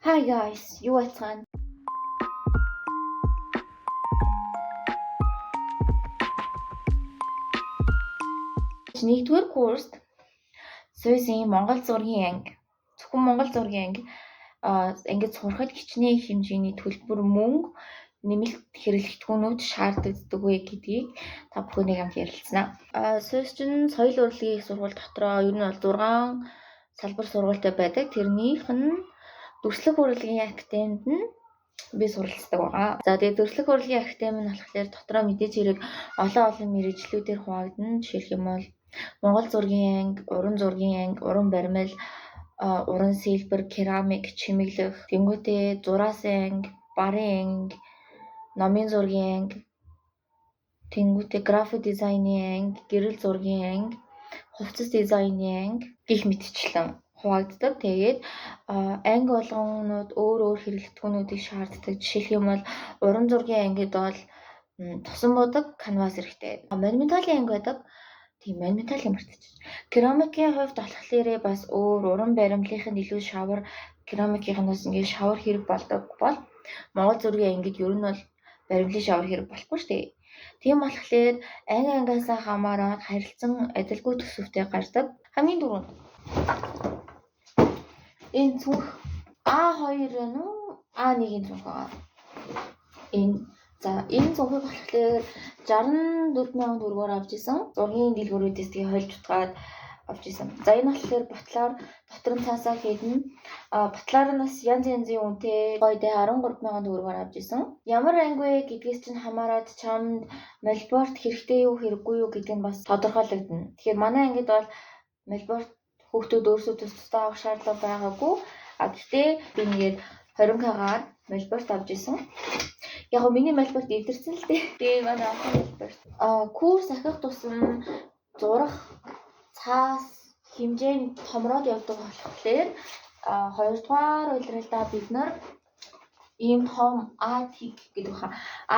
Hi guys, юу айцгаана? Нэгдүгээр курст СУЙС-ийн Монгол зургийн анги, зөвхөн Монгол зургийн анги ангид сурахад хичнээн их хэмжээний төлбөр мөнгө нэмэлт хэрэглэгдэхүүнүүд шаардлагатай вэ гэдгийг та бүхнийг хамт ярилцсанаа. СУЙС чинь соёл урлагийн их сургууль дотроо ер нь бол 6 салбар сургуультай байдаг. Тэрнийх нь дүрслэх урлагийн академид нь би суралцдаг байгаа. За тэгээд дүрслэх урлагийн академи нь болохоор дотроо мэдээж хэрэг олон олон мэргэжлүүдээр хуваагдана. Жишээлх юм бол Монгол зургийн анги, уран зургийн анги, уран баримл, уран сэлбэр, керамик, чимэглэх, тэнгуүтээ зураасын анги, барын анги, номын зургийн анги, тэнгуүтээ график дизайны анги, гэрэл зургийн анги, хувцас дизайны анги гэх мэтчлэн хуваагддаг. Тэгээд анги болгонууд өөр өөр хэрэглэгдэхүүнүүдийг шаарддаг. Жишээлх юм бол уран зургийн ангид бол тосон буудаг, канвас хэрэгтэй. Монументалын анги байдаг. Тийм, монументалын мартчих. Керамикийн хувьд болохоор бас өөр уран баримлынх нь илүү шавар, керамикийнхнаас ингээд шавар хэрэг болдог бол Монгол зургийн ангид ер нь бол баримлын шавар хэрэг болохгүй шүү дээ. Тийм болохоор анги ангиасаа хамаарат харилцан адилгүй төсөвтэй гардаг. Хамгийн түрүүнд энэ цүнх А2 байна уу? А1-ийн цүнх байгаа. Энэ за энэ цүнхийг болохоор 64,000 төгрөгөөр авч исэн. Зургийн дэлгүүрүүдээс тэгээ хольж утгаад авч исэн. За энэ болохоор батлаар дотор нь цаасаа хийдэн. Батлаар нь бас янз янзын үнэтэй гоё дээ 13,000 төгрөгөөр авч исэн. Ямар анги вэ гэдгээс чинь хамаарат чамд мольборт хэрэгтэй юу хэрэггүй юу гэдэг нь бас тодорхойлогдоно. Тэгэхээр манай ангид бол мольборт хүүхдүүд өөрсдөө тус тусдаа авах шаардлага байгаагүй. А гэхдээ би ингээд 20к-гаар мольборт авч исэн. Яг гоо миний мольборт эвдэрсэн л дээ. Тэгээ манай анхны мольборт. Курс ахих тусам зурах цаас хэмжээ нь томроод явдаг болохоор хоёрдугаар улиралдаа бид нар ийм том АТ гэдэг баха.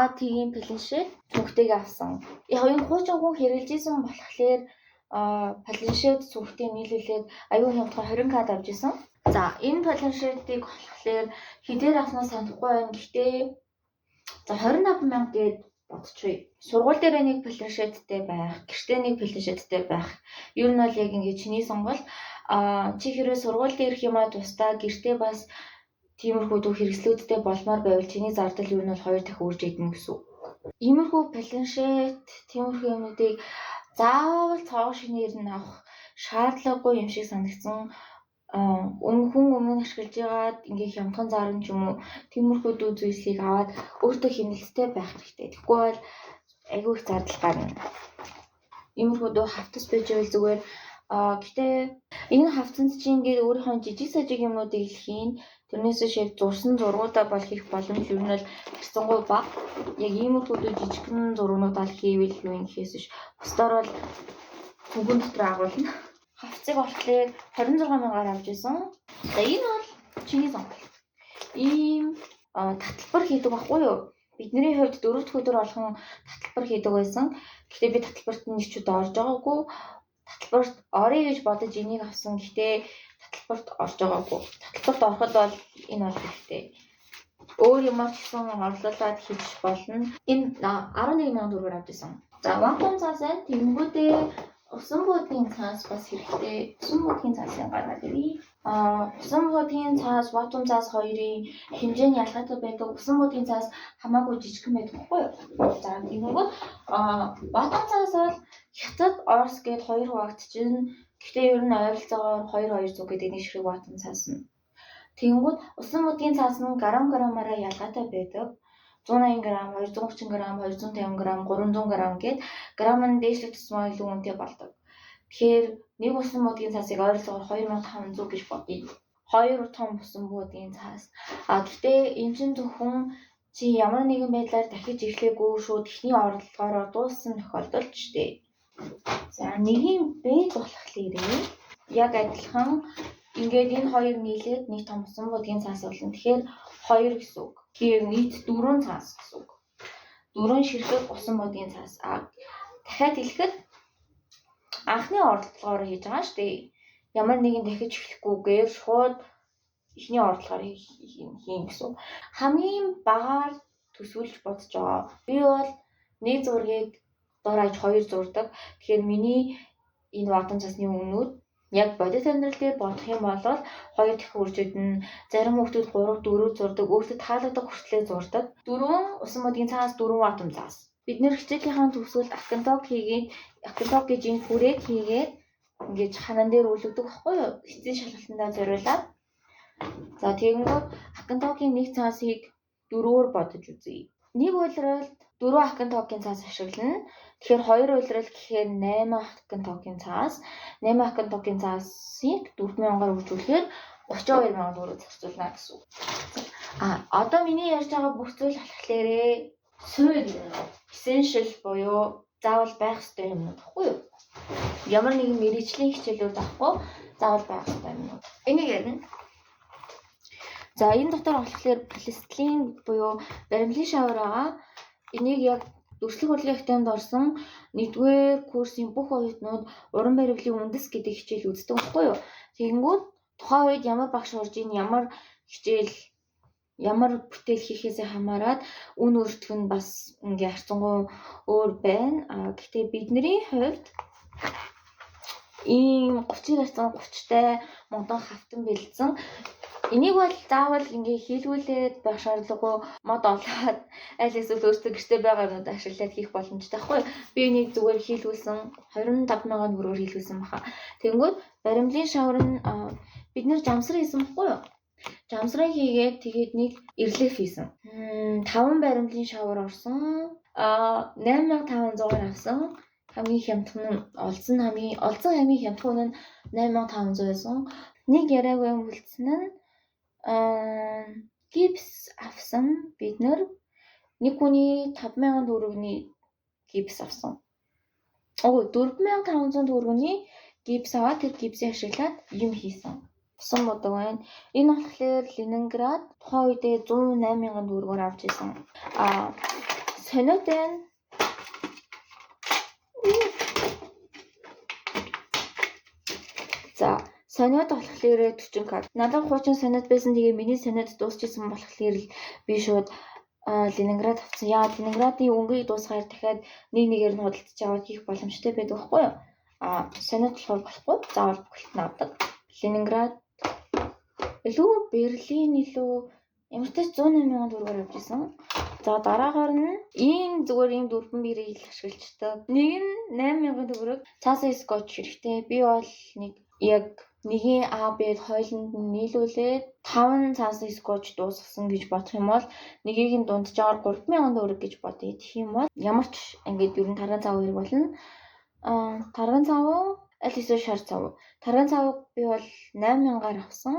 АТ-ийн планшет цүнхтэйг авсан. Яг энэ хуучин хүн хэрэглэж исэн болохоор планшет цүнхтэй нийлүүлээд аюу хямдхан 20к авч исэн. За энэ планшетыг болохоор хэдээр авснаа санахгүй байна. Гэхдээ за 25,000 гээд бодчихъя. Сургууль дээр нэг планшеттэй байх, гэртээ нэг планшеттэй байх. Ер нь бол яг ингээд чиний сонголт. Чи хэрвээ сургууль дээрх юмаа тусдаа гэртээ бас тиймэрхүү дүү хэрэгслүүдтэй болмоор байвал чиний зардал ер нь бол 2 дахин үрж идэнэ гэсэн үг. Иймэрхүү планшет, тиймэрхүү юмнуудыг заавал цоог шинээр нь авах шаардлагагүй юм шиг санагдсан. Хүн өмнө нь ашиглаж байгаад ингээ хямдхан зарна ч юм уу тиймэрхүү дүү зүйлсийг аваад өөртөө хэмнэлттэй байх хэрэгтэй. Тэгэхгүй бол айгүй их зардал гарна. Иймэрхүү дүү хавтас байж байвал зүгээр. Гэтэ энэ хавтсанд чи ингээд өөрийнхөө жижиг сажиг юмнуудыг хийн. Тэрнээс биш яг зурсан зургуудаа бол хийх боломж ер нь бол харьцангуй бага. Яг иймэрхүү дүү жижигхэн зургуудаа л хийвэл юу юм гэхээс биш. Бусдаар бол цүнхэн дотор агуулна. Хавцыг болохоор 26,000-аар авч исэн. За энэ бол чиний сонголт. Ийм таталбар хийдэг байхгүй юу? Бидний хувьд 4 дахь өдөр болгон таталбар хийдэг байсан. Гэхдээ би таталбарт нэг ч удаа орж байгаагүй. Таталбарт оръё гэж бодож энийг авсан. Гэхдээ таталбарт орж байгаагүй. Таталбарт ороход бол энэ бол хэрэгтэй. Өөр юмар ч гэсэн орлуулад хийж болно. Энэ 11,000 төгрөгөөр авч исэн. За вакуум цаас байна. Тэнгүүдээ усан буудгийн цаас бас хэрэгтэй. Усан буудгийн цаасын гаргаад ирье. Усан буудгийн цаас, вакуум цаас хоёрын хэмжээ нь ялгаатай байдаг. Усан буудгийн цаас хамаагүй жижигхэн байдаг байхгүй юу? За тэгэнгүүт вакуум цаас бол Хятад, Орос гээд хоёр хуваагдчихна. Гэхдээ ер нь ойролцоогоор 2-200 гэдэг нэг ширхэг вакуум цаас нь. Тэгэнгүүт усан буудгийн цаас нь грамм граммаараа ялгаатай байдаг. 180 грамм, 230 грамм, 250 грамм, 300 грамм гээд грамм нь дээшлэх тусмаа илүү үнэтэй болдог. Тэгэхээр нэг усан буудгийн цаасыг ойролцоогоор 2500 гэж бодъё. 2 том усан буудгийн цаас. Гэхдээ эн чинь зөвхөн чи ямар нэгэн байдлаар дахиж эхлэегүй шууд эхний орлогоороо дууссан тохиолдол ч дээ. За нэгийн бэд болохоор яг адилхан ингээд энэ хоёр нийлээд нэг том усан буудгийн цаас болно. Тэгэхээр 2 гэсэн үг. Тэгэхээр нийт 4 цаас гэсэн үг. 4 ширхэг усан буудгийн цаас. Дахиад хэлэхэд анхны оролдлогоор хийж байгаа шүү дээ. Ямар нэгэн дахиж эхлэхгүйгээр шууд Эхний орлогоор хийн гэсэн. Хамгийн багаар төсөөлж бодож байгаа. Би бол нэг зургийг дор хаяж 2 зурдаг. Тэгэхээр миний энэ ватан цасны үнүүд яг бодит амьдрал дээр бодох юм бол 2 дахин үрж өднө. Зарим хүмүүс 3 4 зурдаг, өөртөө таалагдах хүртлээр зурдаг. 4 усан модгийн цаас 4 ватан цаас. Бид нэр хичээлийнхаа төгсгөлд акантог хийгээд, акантог гэж энэ хүрээг хийгээд ингэж ханан дээр үлгдэг байхгүй юу? Эцсийн шалгалтандаа зориулаад. За тэгэнгүүт акантогийн нэг цаасыг 4-өөр бодож үзье. Нэг улиралд 4 акантогийн цаас ашиглана. Тэгэхээр 2 улирал гэхээр 8 акантогийн цаас, 8 акантогийн цаасыг 4000-аар үржүүлэхээр 32000 төгрөг зарцуулна гэсэн үг. А одоо миний ярьж байгаа бүх зүйл болохоор суурь essential буюу заавал байх ёстой юмнууд баггүй юу? Ямар нэгэн мэргэжлийн хичээлүүд авахгүй заавал байх ёстой юмнууд. Энийг ярина. За энэ дотор болохоор пластилин буюу баримлын шавар байгаа. Энийг яг Дүрслэх урлагийн академид орсон 1-р курсын бүх оюутнууд уран баримлын үндэс гэдэг хичээл үздэг байхгүй юу? Тэгэнгүүт тухайн үед ямар багш орж ийн, ямар хичээл, ямар бүтээл хийхээсээ хамаарат үн өртөх нь бас ингээ харьцангуй өөр байна. А гэхдээ бидний хувьд ийм 30 гарцсан 30-тай модон хавтан бэлдсэн. Энийг бол заавал ингээ хийлгүүлээд байх шаардлагагүй, мод олоод аль эсвэл өөртөө гэртээ байгаа юмнууд ашиглаад хийх боломжтой байхгүй. Би энийг зүгээр хийлгүүлсэн 25,000 төгрөгөөр хийлгүүлсэн баха. Тэгэнгүүт баримлын шавар нь бид нэр жамсар хийсэн байхгүй юу? Жамсрын хийгээд тэгээд нэг релеф хийсэн. 5 баримлын шавар орсон. 8500-аар авсан. Хамгийн хямдхан нь олдсон хамгийн хямдхан нь 8500 байсан. Нэг яриаггүй юм үлдсэн нь гипс авсан. Бид нэр нэг хүний 5000 төгрөгийн гипс авсан. 4500 төгрөгийн гипс аваад тэр гипсийг ашиглаад юм хийсэн. Усан будаг байна. Энэ болохоор Ленинград тухайн үедээ 108,000 төгрөгөөр авч исэн. Сониот байна. За сониот болохоор 40 к. Надад хуучин сониот байсан. Тэгээ миний сониот дуусчихсан болохоор л би шууд Ленинград авсан. Яа, Ленинградын өнгийг дуусгаар дахиад нэг нэгээр нь худалдаж аваад хийх боломжтой байдаг байхгүй юу? Сониот болохоор болохгүй. Заавал бүхэлд нь авдаг. Ленинград илүү Берлин илүү ямар ч 108,000 төгрөгөөр авч исэн. За дараагаар нь ийм зүгээр ийм дөрвөн бирийг л ашиглаждаг. Нэг нь 8,000 төгрөг. Цаасан скотч хэрэгтэй. Би бол нэг яг нэгийн А Б хойлонд нь нийлүүлээд 5 цаасан скотч дуусгасан гэж бодох юм бол нэгийг нь дунджаар 3,000 төгрөг гэж бодъё. Тэгэх юм бол ямар ч ингээд ер нь тарган цав хэрэг болно. Тарган цав аль эсвэл шар цав. Тарган цавыг би бол 8,000-аар авсан.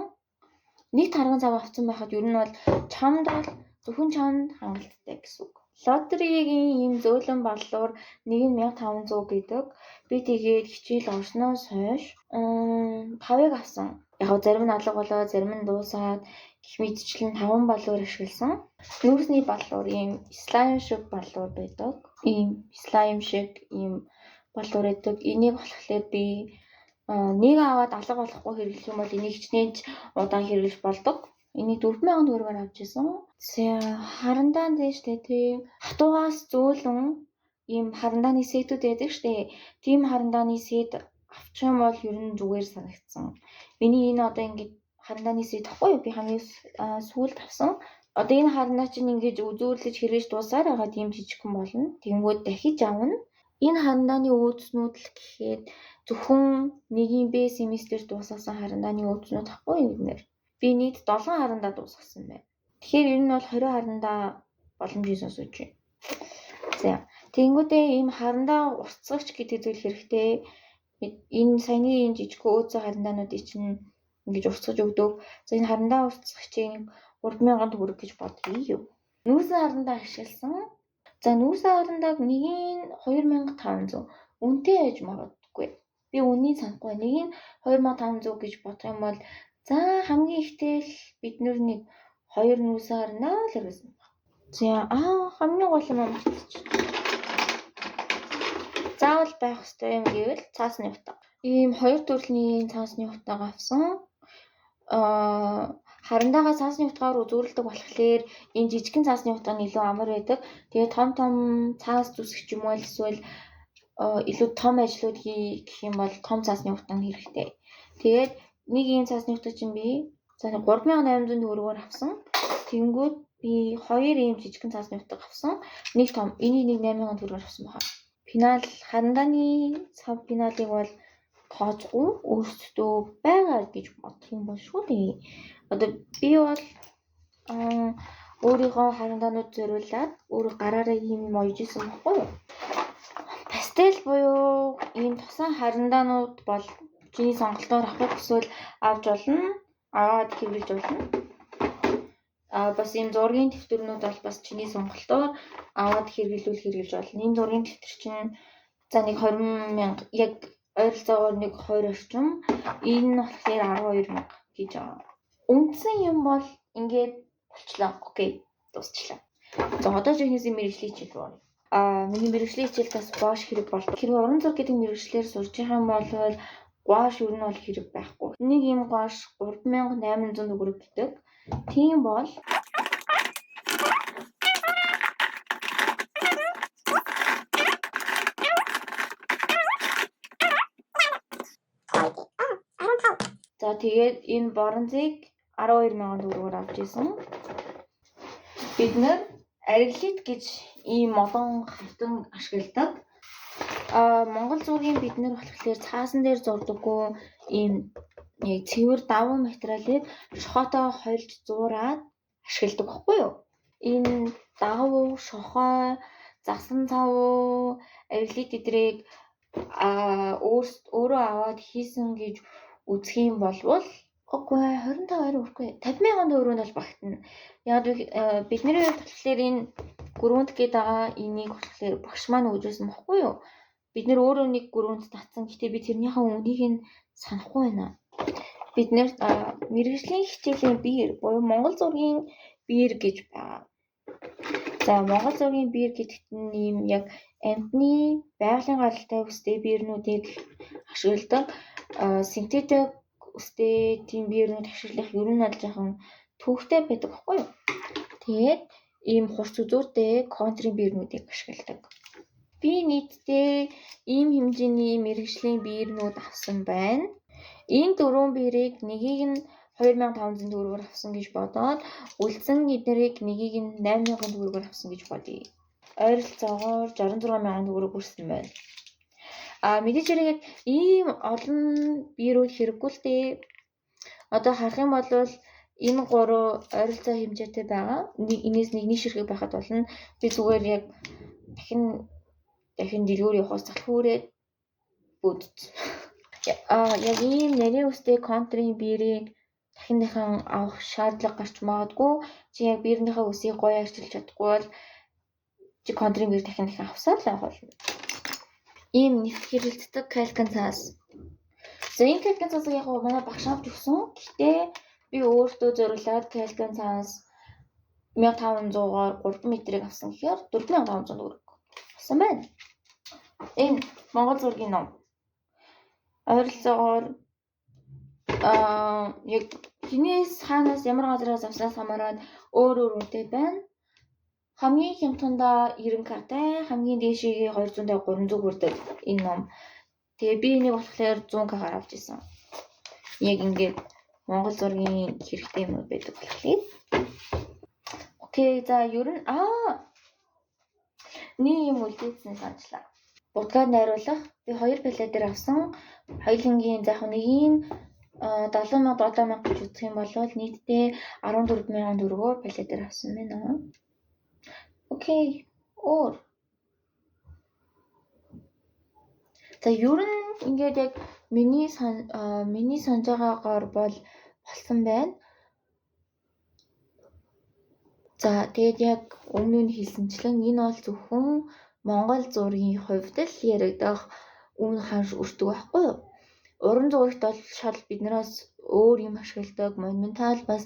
Нэг тарган цав авсан байхад ер нь бол чамд бол зөвхөн чамд хангалттай гэсэн үг. Лотерегийн ийм зөөлөн баллуур нэг нь 1500 гэдэг. Би тэгээд хичээл орсноос хойш 5-ыг авсан. Яг зарим нь алга болоо, зарим нь дуусаад гэх мэтчлэн 5 баллуур ашигласан. Нүүрсний баллуур ийм слайм шиг баллуур байдаг. Ийм слайм шиг ийм баллуур байдаг. Энийг болохоор би нэг аваад алга болохгүй хэрэглэх юм бол энийг хичнээн удаан хэрэглэж болдог. Энийг 4000 төгрөгөөр авч исэн. Харандаан дээр штэ тийм хатуугаас зөөлөн ийм харандааны сетүүд байдаг штэ. Тийм харандааны сет авчих юм бол ер нь зүгээр санагдсан. Миний энэ одоо ингээд харандааны сет ахгүй юу? Би хамгийн сүүлд авсан. Одоо энэ харандаа чинь ингэж үзүүрлэж хэрэгж дуусаар байгаа тийм жижигхэн болно. Тэгэнгүүт дахиж авна. Энэ харандааны өөдснүүд л гэхэд зөвхөн нэгийн Б семестр дуусгасан харандааны өөдснүүд ахгүй юу бид нэр. Би нийт 7 харандаа дуусгасан байна. Тэгэхээр ер нь бол 20 харандаа боломжийг сонсож байна. За тэгэнгүүтээ ийм харандаа уртсагч гэдэг зүйл хэрэгтэй. Энэ саяны энэ жижигхэн өөцөө харандаануудыг чинь ингэж уртсгаж өгдөг. За энэ харандаа уртсагчийн 3000 төгрөг гэж бодъё. Нүүрсэн харандаа ашигласан. За нүүрсэн харандааг нэгийг 2500 үнэтэй байж магадгүй. Би үннийг санахгүй. Нэг нь 2500 гэж бодох юм бол за хамгийн ихтэй л бид нэг 2 нүүрсэн харандаа л хэрэгсэн баг. За хамгийн гол юм мартчих. Заавал байх ёстой юм гэвэл цаасны утга. Ийм хоёр төрлийн цаасны утга авсан. Харандаага цаасны утгаар үзүүрэлдэг болохоор энэ жижигхэн цаасны утга нь илүү амар байдаг. Тэгээд том том цаас зүсэх юм уу эсвэл илүү том ажлууд хий гэх юм бол том цаасны утга нь хэрэгтэй. Тэгээд нэг ийм цаасны утга чинь би за 3800 төгрөгөөр авсан. Тэнгүүд би хоёр ийм жижигхэн цаасны утга авсан. Нэг том, энийг нэг 8000 төгрөгөөр авсан байна. Пенал харандааны цав пеналыг бол тооцохгүй өөрсдөө байгаа гэж бодох юм бол шүү дээ. Одоо би бол өөрийнхөө харандаанууд зориулаад өөрөө гараараа ийм юм оёж исэн байхгүй юу? Пастел буюу ийм тосон харандаанууд бол чиний сонголтоор авах хүсвэл авч болно. Аваад хэвлэж болно. Бас ийм зургийн дэвтэрнүүд бол бас чиний сонголтоор аваад хэрэглүүл хэрэглэж болно. Энэ зургийн дэвтэр чинь за нэг 20 мянга яг ойролцоогоор нэг 20 орчим. Энэ нь болохоор 12 мянга гэж байгаа. Үндсэн юм бол ингээд болчлоо. Окей, дуусчлаа. За одоо жихнээсээ мэргэжлийн хичээл рүү оръё. Миний мэргэжлийн хичээл бас гуаш хэрэг болдог. Хэрвээ уран зураг гэдэг мэргэжлээр сурж байгаа юм бол гуаш ер нь бол хэрэг байхгүй. Нэг ийм гуаш 3800 төгрөг гэдэг. Тийм бол за тэгээд энэ боронзыг 12,000 төгрөгөөр авч исэн. Бид нэр арглит гэж ийм олон хавтан ашигладаг. Монгол зургийн бид нэр болохоор цаасан дээр зурдаггүй ийм яг цэвэр давуу материалыг шохойтой хольж зуураад ашигладаг байхгүй юу? Энэ давуу, шохой, засан цав, арглит эдрийг өөрөө аваад хийсэн гэж үзэх юм болвол үгүй 25 арай үгүй 50,000 төгрөг нь бол багтана. Яг бидний хувьд болохоор энэ гүрүүнт гээд байгаа энийг болохоор багш маань өгж байсан байхгүй юу? Бид нэр өөрөө нэг гүрүүнт татсан. Гэтэ би тэрнийхээ үнийг нь санахгүй байна. Бид нэр мэргэжлийн хичээлийн биер буюу Монгол зургийн биер гэж байгаа. За Монгол зургийн биер гэдэгт нь ийм яг амьтны байгалийн гаралтай өстэй биернүүдийг ашигладаг. Синтетик өстэй тийм биернүүд ашиглах ер нь аль жоохон төвөгтэй байдаг байхгүй юу? Тэгээд ийм хурц үзүүртэй контрын биернүүдийг ашигладаг. Би нийтдээ ийм хэмжээний мэргэжлийн биернүүд авсан байна. Энэ дөрвөн биерийг нэгийг нь 2500 төгрөгөөр авсан гэж бодоод үлдсэн эднэрийг нэгийг нь 8000 төгрөгөөр авсан гэж бодъё. Ойролцоогоор 66,000 төгрөг үрсэн байна. Мэдээж хэрэг яг ийм олон биерүүд хэрэггүй л дээ. Одоо харах юм бол энэ гурав ойролцоо хэмжээтэй байгаа. Энээс нэгний ширхэг байхад болно. Би зүгээр яг дахин дэлгүүр явахаас залхуурээд бөдд. Яг ийм нарийн үстэй контрын биерийг дахин дахин авах шаардлага гарч магадгүй. Чи яг биернийхээ үсийг гоё арчилж чадахгүй бол чи контрын биер дахин дахин авсаар л явах болно. Ийм нэвт хэрэлддэг калькан цаас. За энэ калькан цаасыг яг манай багш авч өгсөн. Гэхдээ би өөртөө зориулаад калькан цаас 1500-аар 3 метрийг авсан гэхээр 4500 төгрөг авсан байна. Энэ Монгол зургийн ном. Ойролцоогоор яг хинээс хаанаас ямар газараас авснаас хамаарат өөр өөр үнэтэй байна. Хамгийн хямдхандаа 90к-тай, хамгийн дээшигээ 250 300 хүрдэг энэ ном. Тэгээ би энийг болохоор 100к-гаар авч исэн. Яг ингээд Монгол зургийн хэрэгтэй юмнууд байдаг болохоор. Окей, за ер нь нэг юм үлдээсэн санчлаа. Будгаад найруулах би хоёр палет дээр авсан. Хоёулангийн заах нэгийг 70,000 70,000 гэж үзэх юм бол нийтдээ 14,000 төгрөгөөр палет дээр авсан байна. Окей. Өөр. За ер нь ингээд яг миний санаж байгаагаар бол болсон байна. За тэгээд яг өмнө нь хэлсэнчлэн энэ бол зөвхөн Монгол зургийн хувьд л яригдах үн ханш өртөг байхгүй юу? Уран зурагт бол шал биднээс өөр юм ашигладаг, монументал бас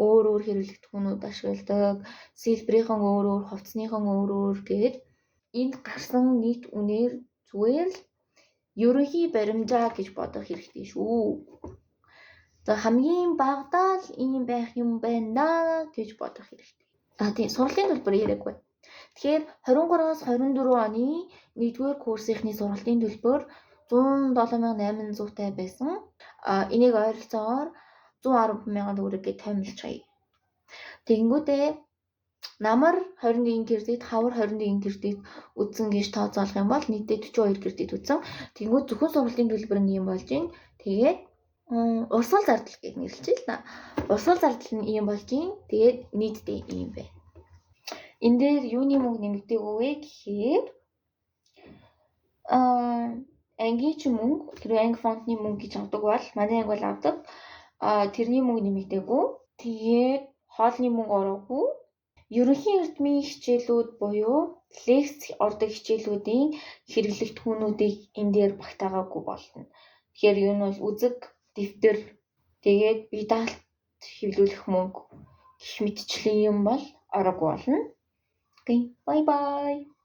өөр өөр хэрэглэгдэхүүнүүд ашигладаг, сэлбэрийнхэн өөр өөр, хувцсныхан өөр өөр гээд энд гарсан нийт үнээр зүгээр л ерөнхий баримжаа гэж бодох хэрэгтэй шүү. За, хамгийн багадаа л ийм байх юм байна да гэж бодох хэрэгтэй. А тийм, сургалтын төлбөр яриаггүй. Тэгэхээр 23-аас 24 оны 1-р курсынхны сургалтын төлбөр 107,800 байсан. А энийг ойролцоогоор 110,000 төгрөг гэж тоймлчихъя. Тэгэнгүүтээ намар 21 кредит, хавар 21 кредит үзсэн гэж тооцоолох юм бол нийтдээ 42 кредит үзсэн. Тэгэнгүүт зөвхөн сургалтын төлбөр нь ийм болж байна. Тэгээд урсгал зардал гэж нэрлэж л да. Урсгал зардал нь ийм болж байна. Тэгээд нийтдээ ийм байна. Энэ дээр юуны мөнгө нэмэгдээгүй вэ гэхээр ангийн ч мөнгө, тэр анги фондны мөнгө гэж авдаг бол манай анги бол авдаг. Тэрний мөнгө нэмэгдээгүй. Тэгээд хоолны мөнгө ороогүй. Ерөнхий эрдмийн хичээлүүд буюу лекц ордог хичээлүүдийн хэрэглэгдэхүүнүүдийг энэ дээр багтаагаагүй болно. Тэгэхээр юу нь бол үзэг, дэвтэр, тэгээд бие даалт хэвлүүлэх мөнгө гэх мэтчлийн юм бол ороогүй болно. Okay, bye bye.